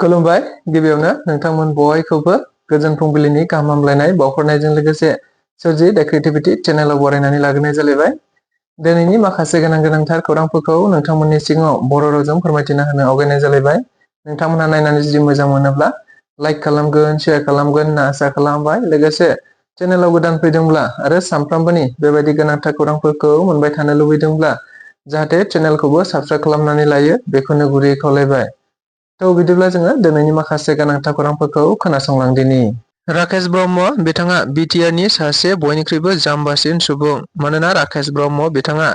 खुलुमबाय गिबियावनो नोंथांमोन बयखौबो गोजोन फुंबिलिनि गाहाम हामलायनाय बावहरनायजों लोगोसे सोरजि द क्रिएटिविटी चेनेलाव बरायनानै लाग्रोनाय जालायबाय। दिनैनि माखासे गोनांथार खौरांफोरखौ नोंथांमोननि सिगाङाव बर' रावजों फोरमायथिना होनो आवगायनाय जालायबाय। नोंथांमोनहा नायनानै जुदि मोजां मोनोब्ला लाइक खालामगोन, शेयार खालामगोन होनना आसा खालामबाय। लोगोसे चेनेलाव गोदान फैदोंब्ला आरो सानफ्रामबोनि बेबायदि गोनांथार खौरांफोरखौ मोनबाय थानो लुबैदोंब्ला जाहाथे चेनेलखौबो साबस्क्राइब खालामनानै लायो बेखौनो गुरै खावलायबाय। तो बिदिब्ला जोङो दिनैनि माखासे गोनांथार खौरांफोरखौ खोनासंलांदिनि। राकेश ब्रह्म बिथाङा बिटिआरनि सासे बयनिख्रुइबो जाम्बासिन सुबुं। मानोना राकेश ब्रह्म बिथाङा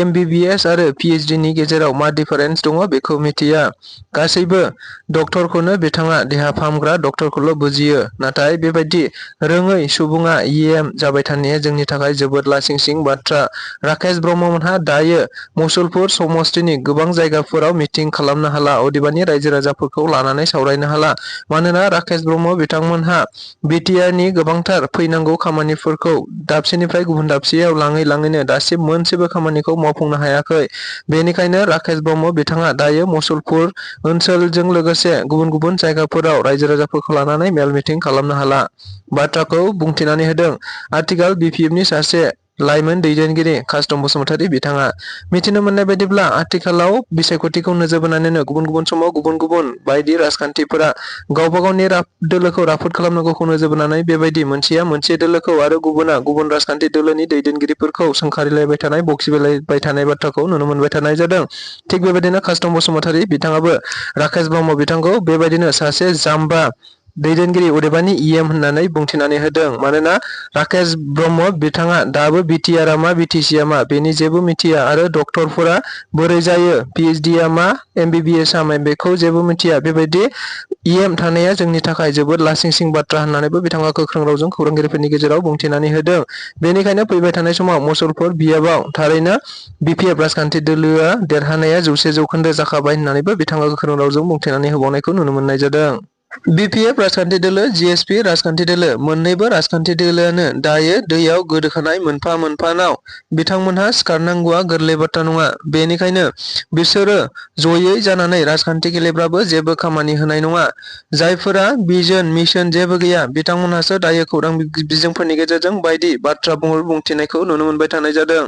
MBBS आरो PhD नि गेजेराव मा डिफारेन्स दङ बेखौ मिथिया। गासैबो डक्टरखौनो बिथाङा देहा फाहामग्रा डक्टरखौल' बुजियो। नाथाय बेबायदि रोङै सुबुङा EM जाबाय थानाया जोंनि थाखाय जोबोद लासिंसिं बाथ्रा। राकेश ब्रह्ममोनहा दायो मुसलपुर समष्टिनि गोबां जायगाफोराव मिटिं खालामनो हाला, अदेबानि रायजो राजाफोरखौ लानानै सावरायनो हाला। मानोना राकेश ब्रह्म बिथांमोनहा बिटिआरनि गोबांथार फैनांगौ खामानिफोरखौ दाबसेनिफ्राय गुबुन दाबसेयाव लाङैनो दासिम मोनसेबो खामानिखौ मावफुंनो हायाखै। बेनिखायनो राकेश ब्रह्म बिथाङा दायो मुसलपुर ओनसोलजों लोगोसे गुबुन जायगाफोराव रायजो राजाफोरखौ लानानै मेल मिटिं खालामनो हाला बाथ्राखौ बुंथिनानै होदों। आथिखाल BPFनि सासे लाइमोन दैदेनगिरि कास्टम बसुमतारी बिथाङा मिथिनो मोननाय बायदिब्ला आथिखालाव बिसायख'थिखौ नोजोर बोनानैनो गुबुन समाव गुबुन बायदि राजखान्थिफोरा गावबा गावनि दोलोखौ राफोद खालामनांगौखौ नोजोर बोनानै बेबायदि मोनसेया मोनसे दोलोखौ आरो गुबुना गुबुन राजखान्थि दोलोनि दैदेनगिरिफोरखौ सोंखारिलायबाय थानाय, बखिलायबाय थानाय बाथ्राखौ नुनो मोनबाय थानाय जादों। थिग बेबायदिनो कास्टम बसुमतारी बिथाङाबो राकेश ब्रह्म बिथांखौ बेबायदिनो सासे जाम्बा दैदेनगिरि अदेबानि EM होननानै बुंथिनानै होदों। मानोना राकेश ब्रह्म बिथाङा दाबो बिटिआरआ मा BTCआ मा बेनि जेबो मिथिया आरो डक्टरफोरा बोरै जायो, PhDआ मा, MBBS आ मा बेखौ जेबो मिथिया। बेबायदि EM थानाया जोंनि थाखाय जोबोद लासिंसिं बाथ्रा होननानैबो बिथाङा गोख्रों रावजों खौरांगिरिफोरनि गेजेराव बुंथिनानै होदों। बेनिखायनो फैबाय थानाय समाव मुसलपुर बियाबाव थारैनो BPF राजखान्थि दोलोआ देरहानाया 100% जाखाबाय होननानैबो बिथाङा गोख्रों रावजों बुंथिनानै होबावनायखौ नुनो मोननाय जादों। BPF राजखान्थि दोलो, GSP राजखान्थि दोलो मोन्नैबो राजखान्थि दोलोआनो दायो दैयाव गोदोखानाय मोनफा नाव। बिथांमोनहा सिखारनांगौआ गोरलै बाथ्रा नङा। बेनिखायनो बिसोरो जयै जानानै राजखान्थि गेलेब्लाबो जेबो खामानि होनाय नङा। जायफोरा भिजन मिशन जेबो गैया बिथांमोनहासो दायो खौरां बिजोंफोरनि गेजेरजों बायदि बाथ्रा बुंथिनायखौ नुनो मोनबाय थानाय जादों।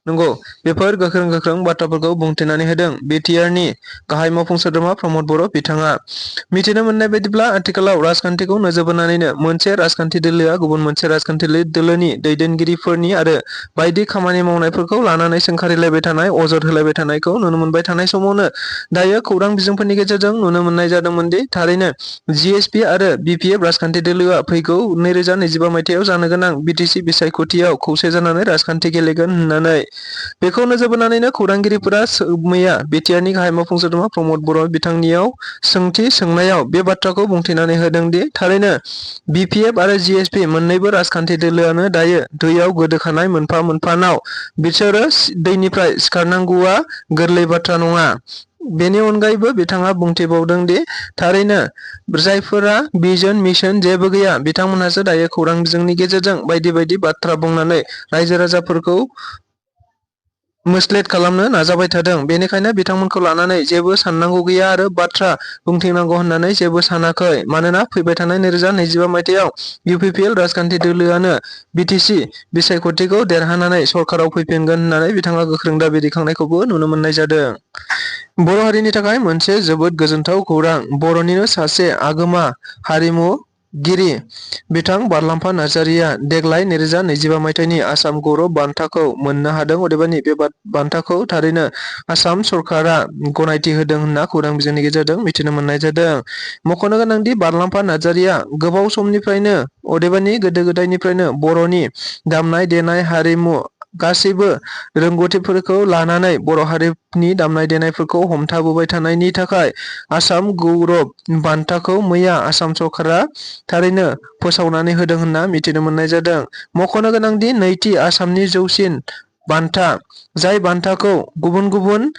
नंगौ, बेफोर गोख्रों बाथ्राफोरखौ बुंथिनानै होदों बिटिआरनि गाहाय मावफुं सोद्रोमा प्रमद बर' बिथाङा। मिथिनो मोननाय बायदिब्ला आथिखालाव राजखान्थिखौ नोजोर बोनानैनो मोनसे राजखान्थि दोलोआ गुबुन मोनसे राजखान्थि दोलोनि दैदेनगिरिफोरनि आरो बायदि खामानि मावनायफोरखौ लानानै सोंखारिलायबाय थानाय, अजद होलायबाय थानायखौ नुनो मोनबाय थानाय समावनो दायो खौरां बिजोंफोरनि गेजेरजों नुनो मोननाय जादोंमोन दि थारैनो GSP आरो BPF राजखान्थि दोलोआ फैगौ 2025 मायथाइयाव जानो गोनां BTC बिसायख'थियाव खौसे जानानै राजखान्थि गेलेगोन होननानै। बेखौ नोजोर बोनानैनो खौरांगिरिफोरा मैया बिटिआरनि गाहाय मावफुं सोद्रोमा प्रमद बर' बिथांनियाव सोंथि सोंनायाव बे बाथ्राखौ बुंथिनानै होदों दि थारैनो BPF आरो GSP मोन्नैबो राजखान्थि दोलोआनो दायो दैयाव गोदोखानाय मोनफा नाव। बिसोरो दैनिफ्राय सिखारनांगौआ गोरलै बाथ्रा नङा। बेनि अनगायैबो बिथाङा बुंथिबावदों दि थारैनो जायफोरा भिजन मिशन जेबो गैया बिथांमोनहासो दायो खौरां बिजोंनि गेजेरजों बायदि बाथ्रा बुंनानै रायजो राजाफोरखौ मिसलिड खालामनो नाजाबाय थादों। बेनिखायनो बिथांमोनखौ लानानै जेबो साननांगौ गैया आरो बाथ्रा बुंथिनांगौ होननानै जेबो सानाखै। मानोना फैबाय थानाय 2025 मायथाइयाव UPPL राजखान्थि दोलोआनो BTC बिसायख'थिखौ देरहानानै सरकाराव फैफिनगोन होननानै बिथाङा गोख्रों दाबि दैखांनायखौबो नुनो मोननाय जादों। बर' हारिनि थाखाय मोनसे जोबोद गोजोनथाव खौरां। बर'निनो सासे आगोमा हारिमुगिरि बिथां बारलाम्फा नार्जारिया देग्लाय 2025 मायथाइनि आसाम गौरव बान्थाखौ मोननो हादों। अदेबानि बे बान्थाखौ थारैनो आसाम सरकारा गनायथि होदों होनना खौरां बिजोंनि गेजेरजों मिथिनो मोननाय जादों। मख'नो गोनांदि बारलाम्फा नार्जारिया गोबाव समनिफ्रायनो अदेबानि गोदो गोदायनिफ्रायनो बर'नि दामनाय देनाय हारिमु गासैबो रोंगौथिफोरखौ लानानै बर' हारिनि दामनाय देनायफोरखौ हमथाबोबाय थानायनि थाखाय आसाम गौरव बान्थाखौ मैया आसाम सरकारा थारैनो फोसावनानै होदों होनना मिथिनो मोननाय जादों। मख'नो गोनांदि नैथि आसामनि जौसिन बान्था, जाय बान्थाखौ गुबुन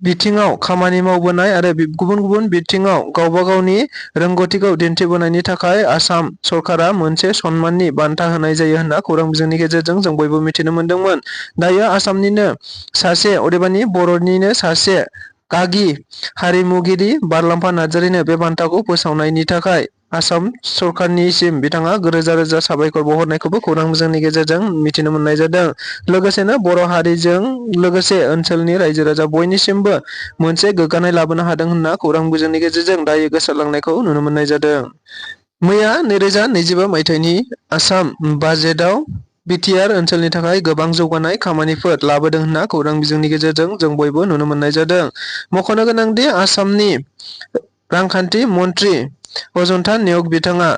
बिथिङाव खामानि मावबोनाय आरो गुबुन बिथिङाव गावबा गावनि रोंगौथिखौ दिन्थिबोनायनि थाखाय आसाम सरकारा मोनसे सन्माननि बान्था होनाय जायो होनना खौरां बिजोंनि गेजेरजों जों बयबो मिथिनो मोनदोंमोन। दायो आसामनिनो सासे अदेबानि बर'निनो सासे गागि हारिमुगिरि बारलाम्फा नार्जारिनो बे बान्थाखौ फोसावनायनि थाखाय आसाम सरकारनिसिम बिथाङा रोजा रोजा साबायखर बावहरनायखौबो खौरां बिजोंनि गेजेरजों मिथिनो मोननाय जादों। लोगोसेनो बर' हारिजों लोगोसे ओनसोलनि रायजो राजा बयनिसिमबो मोनसे गोग्गानाय लाबोनो हादों होनना खौरां बिजोंनि गेजेरजों दायो गोसारलांनायखौ नुनो मोननाय जादों। मैया 2025 मायथाइनि आसाम बाजेटआव बिटिआर ओनसोलनि थाखाय गोबां जौगानाय खामानिफोर लाबोदों होनना खौरां बिजोंनि गेजेरजों जों बयबो नुनो मोननाय जादों। मख'नो गोनांदि आसामनि रांखान्थि मन्थ्रि अजन्ता नेउग बिथाङा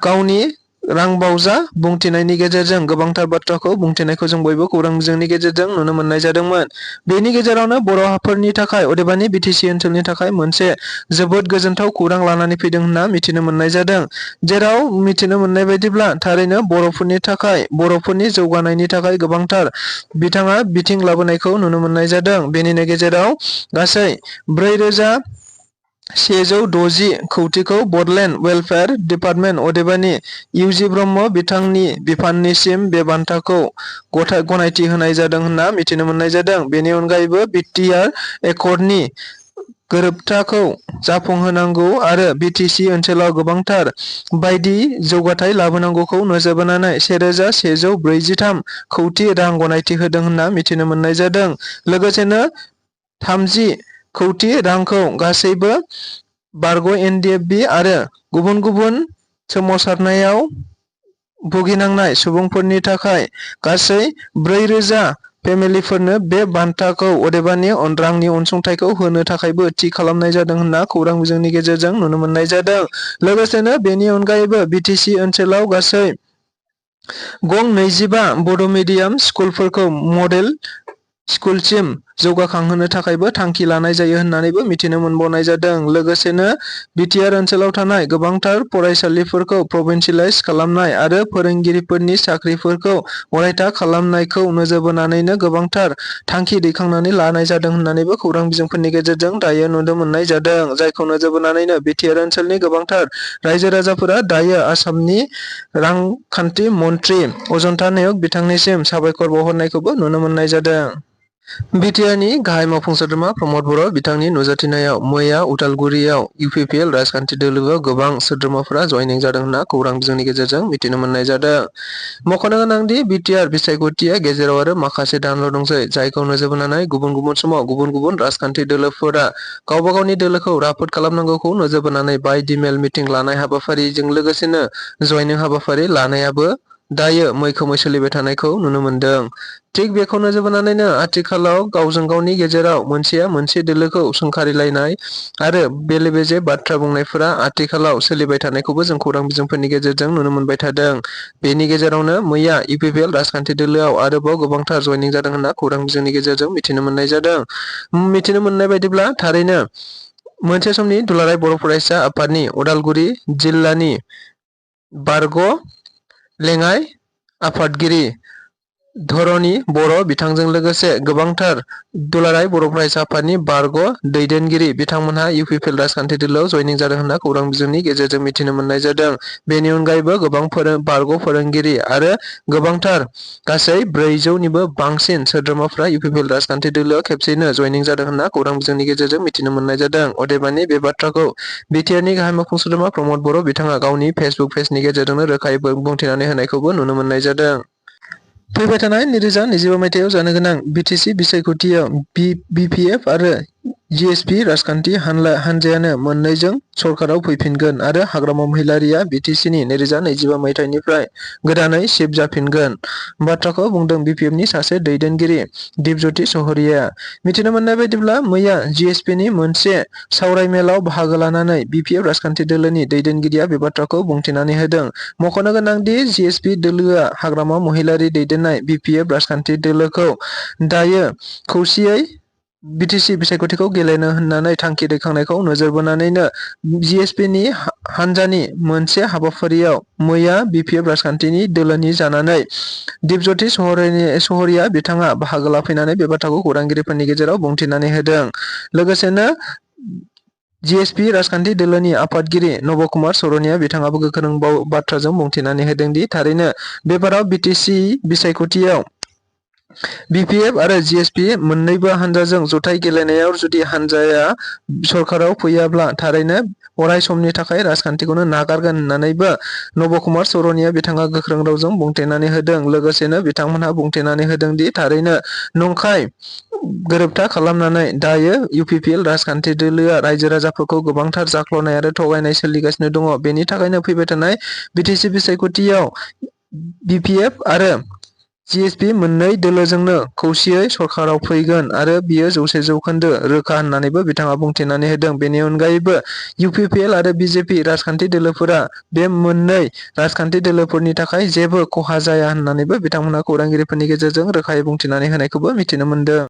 गावनि रांबावजा बुंथिनायनि गेजेरजों गोबांथार बाथ्राखौ बुंथिनायखौ जों बयबो खौरां बिजोंनि गेजेरजों नुनो मोननाय जादोंमोन। बेनि गेजेरावनो बर'फोरनि थाखाय अदेबानि बिटिसि ओनसोलनि थाखाय मोनसे जोबोद गोजोनथाव खौरां लानानै फैदों होनना मिथिनो मोननाय जादों। जेराव मिथिनो मोननाय बायदिब्ला थारैनो बर'फोरनि थाखाय बर'फोरनि जौगानायनि थाखाय गोबांथार बिथाङा बिथिं लाबोनायखौ नुनो मोननाय जादों। बेनिनो गेजेराव गासै 4,160 खौटिखौ बड'लेण्ड वेलफेयार डिपार्टमेन्ट अदेबानि इउजि ब्रह्म बिथांनि बिफाननिसिम बे बान्थाखौ गनायथि होनाय जादों होनना मिथिनो मोननाय जादों। बेनि अनगायैबो बिटिआर एकर्डनि गोरोबथाखौ जाफुंहोनांगौ आरो बिटिसि ओनसोलाव गोबांथार बायदि जौगाथाय लाबोनांगौखौ नोजोर बोनानै 1,143 खौटि रां गनायथि होदों होनना मिथिनो मोननाय जादों। लोगोसेनो 30 खौटि रांखौ गासैबो बारग' एनडिएफबि आरो गुबुन गुबुन सोमावसारनायाव भुगिनांनाय सुबुंफोरनि थाखाय गासै 4,000 फेमिलिफोरनो बे बान्थाखौ अदेबानि रांनि अनसुंथाइखौ होनो थाखायबो थि खालामनाय जादों होनना खौरां बिजोंनि गेजेरजों नुनो मोननाय जादों। लोगोसेनो बेनि अनगायैबो बिटिसि ओनसोलाव गासै गं 25 बड' मिडियाम स्कुलफोरखौ मडेल स्कुलसिम जौगाखांहोनो थाखायबो थांखि लानाय जायो होननानैबो मिथिनो मोनबावनाय जादों। लोगोसेनो बिटिआर ओनसोलाव थानाय गोबांथार फरायसालिफोरखौ प्रभिन्सियेलाइज खालामनाय आरो फोरोंगिरिफोरनि साख्रिफोरखौ अरायथा खालामनायखौ नोजोर बोनानैनो गोबांथार थांखि दैखांनानै लानाय जादों होननानैबो खौरां बिजोंफोरनि गेजेरजों दायो नुनो मोननाय जादों। जायखौ नोजोर बोनानैनो बिटिआर ओनसोलनि गोबांथार रायजो राजाफोरा दायो आसामनि रांखान्थि मन्थ्रि अजन्ता नेउग बिथांनिसिम साबायखर बावहरनायखौबो नुनो मोननाय जादों। बिटिआरनि गाहाय मावफुं सोद्रोमा प्रमद बर' बिथांनि नुजाथिनायाव मैया उदालगुरियाव UPPL राजखान्थि दोलोआव गोबां सोद्रोमाफोरा जयनिं जादों होनना खौरां बिजोंनि गेजेरजों मिथिनो मोननाय जादों। मख'नो गोनांदि बिटिआर बिसायख'थिया गेजेराव आरो माखासे दानल' दंसै। जायखौ नोजोर बोनानै गुबुन गुबुन समाव गुबुन गुबुन राजखान्थि दोलोफोरा गावबा गावनि दोलोखौ राफोद खालामनांगौखौ नोजोर बोनानै बायदि मेल मिटिं लानाय हाबाफारिजों लोगोसेनो जयनिं हाबाफारि लानायाबो दायो मैखोमै सोलिबाय थानायखौ नुनो मोनदों। थिग बेखौ नोजोर बोनानैनो आथिखालाव गावजों गावनि गेजेराव मोनसेया मोनसे दोलोखौ सोंखारिलायनाय आरो बेले बेजे बाथ्रा बुंनायफोरा आथिखालाव सोलिबाय थानायखौबो जों खौरां बिजोंफोरनि गेजेरजों नुनो मोनबाय थादों। बेनि गेजेरावनो मैया UPPL राजखान्थि दोलोआव आरोबाव गोबांथार जयनिं जादों होनना खौरां बिजोंनि गेजेरजों मिथिनो मोननाय जादों। मिथिनो मोननाय बायदिब्ला थारैनो मोनसे समनि दुलाराय बर' फरायसा आफादनि उदालगुरि जिल्लानि बारग' लेङाइ आफादगिरि धरणी बर' बिथांजों लोगोसे गोबांथार दुलाराय बर' फरायसा आफादनि बारग' दैदेनगिरि बिथांमोनहा UPPL राजखान्थि दोलोआव जयनिं जादों होनना खौरां बिजोंनि गेजेरजों मिथिनो मोननाय जादों। बेनि अनगायैबो गोबां बारग' फोरोंगिरि आरो गोबांथार गासै 400निबो बांसिन सोद्रोमाफ्रा UPPL राजखान्थि दोलोआव खेबसेयैनो जयनिं जादों होनना खौरां बिजोंनि गेजेरजों मिथिनो मोननाय जादों। अदेबानि बे बाथ्राखौ बिटिआरनि गाहाय मावफुं सोद्रोमा प्रमद बर' बिथाङा गावनि फेसबुक पेजनि गेजेरजोंनो रोखायै बुंथिनानै होनायखौबो नुनो मोननाय जादों। फैबाय थानाय 2025 मायथाइयाव जानो गोनां बिटिसि बिसायख'थियाव BPF आरो GSP राजखान्थि हानजायानो मोननैजों सरकाराव फैफिनगोन आरो हाग्रामा महिलारिया बिटिसिनि 2025 मायथाइनिफ्राय गोदानै सिफ जाफिनगोन बाथ्राखौ बुंदों BPFनि सासे दैदेनगिरि दिपज्योति चौधुरिया। मिथिनो मोननाय बायदिब्ला मैया GSPनि मोनसे सावरायमेलाव बाहागो लानानै BPF राजखान्थि दोलोनि दैदेनगिरिया बे बाथ्राखौ बुंथिनानै होदों। मख'नो गोनांदि GSP दोलोआ हाग्रामा महिलारि दैदेननाय BPF राजखान्थि दोलोखौ दायो खौसेयै बिटिसि बिसायख'थिखौ गेलेनो होननानै थांखि दैखांनायखौ नोजोर बोनानैनो GSPनि हानजानि मोनसे हाबाफारियाव मैया BPF राजखान्थिनि दोलोनि जानानै दिपज्योति चौधुरिया बिथाङा बाहागो लाफैनानै बे बाथ्राखौ खौरांगिरिफोरनि गेजेराव बुंथिनानै होदों। लोगोसेनो GSP राजखान्थि दोलोनि आफादगिरि नब कुमार सरनिया बिथाङाबो गोख्रों बाथ्राजों बुंथिनानै होदों दि थारैनो बेबाराव बिटिसि बिसायख'थियाव BPF आरो GSP मोन्नैबो हानजाजों जथाय गेलेनायाव जुदि हानजाया सरकाराव फैयाब्ला थारैनो अराय समनि थाखाय राजखान्थिखौनो नागारगोन होननानैबो नबकुमार सौरनिया बिथाङा गोख्रों रावजों बुंथिनानै होदों। लोगोसेनो बिथांमोनहा बुंथिनानै होदों दि थारैनो नंखाय गोरोबथा खालामनानै दायो UPPL राजखान्थि दोलोआ रायजो राजाफोरखौ गोबांथार जाख्ल'नाय आरो थगायनाय सोलिगासिनो दङ। बेनि थाखायनो फैबाय थानाय BTC बिसायख'थियाव BPF आरो GSP मोननै दोलोजोंनो खौसेयै सरकाराव फैगोन आरो बियो 100% रोखा होननानैबो बिथाङा बुंथिनानै होदों। बेनि अनगायैबो UPPL आरो BJP राजखान्थि दोलोफोरा बे मोननै राजखान्थि दोलोफोरनि थाखाय जेबो खहा जाया होननानैबो बिथांमोनहा खौरांगिरिफोरनि गेजेरजों रोखायै बुंथिनानै होनायखौबो मिथिनो मोनदों।